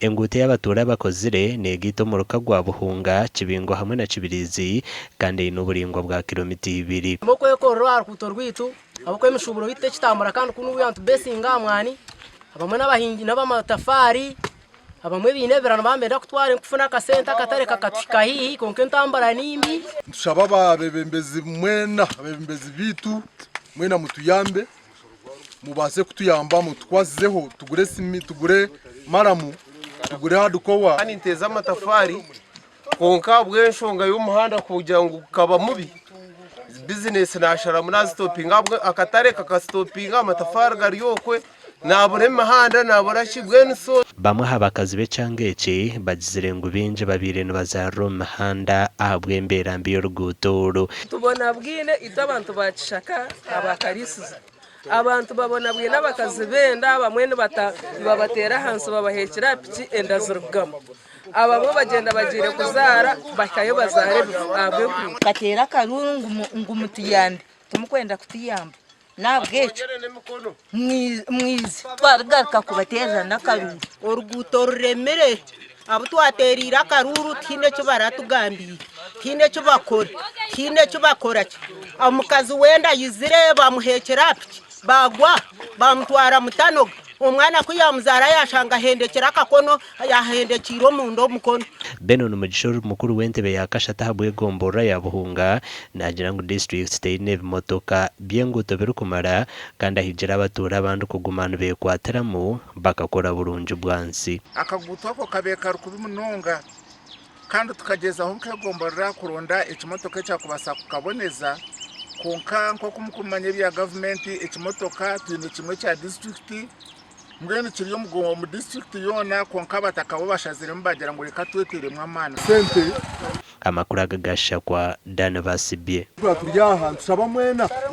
Enguuto ei abatuura bakozire neegaita omuruka gwa Buhunga, Kibingo hamwe na Kibiriizi kandi eine oburaingwa bwa kiromita ibiri. Okwekorera aha ruguuto rwaitu ahabw'okuba emishuuburo yaitu tekitambura kandi kunu we nitubeesinga aha mwani abamwe n'abahingi n'ab'amatafaari abamwe baine ebibira nibaba nibenda kutwara kufuna akasente akatare kakatuhika haihi kwonka entambura ni mbi. Nitushaba abeebembezi mwena, abeebembezi baitu mwena mutuyambe mubaase kutuyamba mutukwasizeho tugure simi tugure maramu tugure hadikowa. Kandi nteeza amatafaari kwonka ahabw'enshonga y'omuhanda kugira ngu gukaba mubi, bizinesi naasharamu naazitopinga akatare kakasitopinga amatafaari gari okwe naabura emihanda naabura ki mbwenu so. Bamwe aha bakazi b'ekyanga eki bagizire ngu baingi babaire nibazaarira omu mihanda ahabw'embeera mbi y'oruguuto oru. Tubonabwine itwe abantu ba Kishaka aba Kariisizo. Abantu babonabwine abakazi b'enda abamwe nibabateera ahansi babaheekire aha piki enda zirugamu. Abamwe bagyenda bagiire kuzaara bahikayo bazaara ebifu ahabw'enguuto. Tukateera akaruuru ngu mutuyambe, timukwenda kutuyamba. N'ahabw'ekyo mwize twarigaruka kubateerera n'akaruuru. Oruguuto ruremire, abu twateereire akaruuru tihaine eki baratugambiire, tihaine eki bakora, tihaine eki bakora ki. Omukazi w'enda aizire bamuheekire aha piki baagwa bamutwara mutanoga, omwana ku yaamuzaara yaashanga ahendekire akakono, yaahendekiire omunda omukono. Benon Mugisha ori mukuru w'entebe ya kashatu ahabw'egomborora ya Buhunga naagira ngu disiturikiti teine ebimotoka by'enguuto birikumara kandi ahigire abatuura abandi kuguma nibekwatiramu bakakora burungi bwansi. Akaguuto ako kabaire kari kubi munonga kandi tukagyezaho nk'egomborora kuronda ekimotoka ekyakubaasa kukaboneza kwonka nk'oku murikumanya ebya gavumenti ekimotoka twine kimwe kya disiturikiti Mbwenu kiri omu disiturikiti yoona kwonka abataka bo bashaziremu bagira ngu reka tweteeremu amaani. Sente. Amakuru aga gashakwa Dan Basibye. Turi aha nitushaba mwena.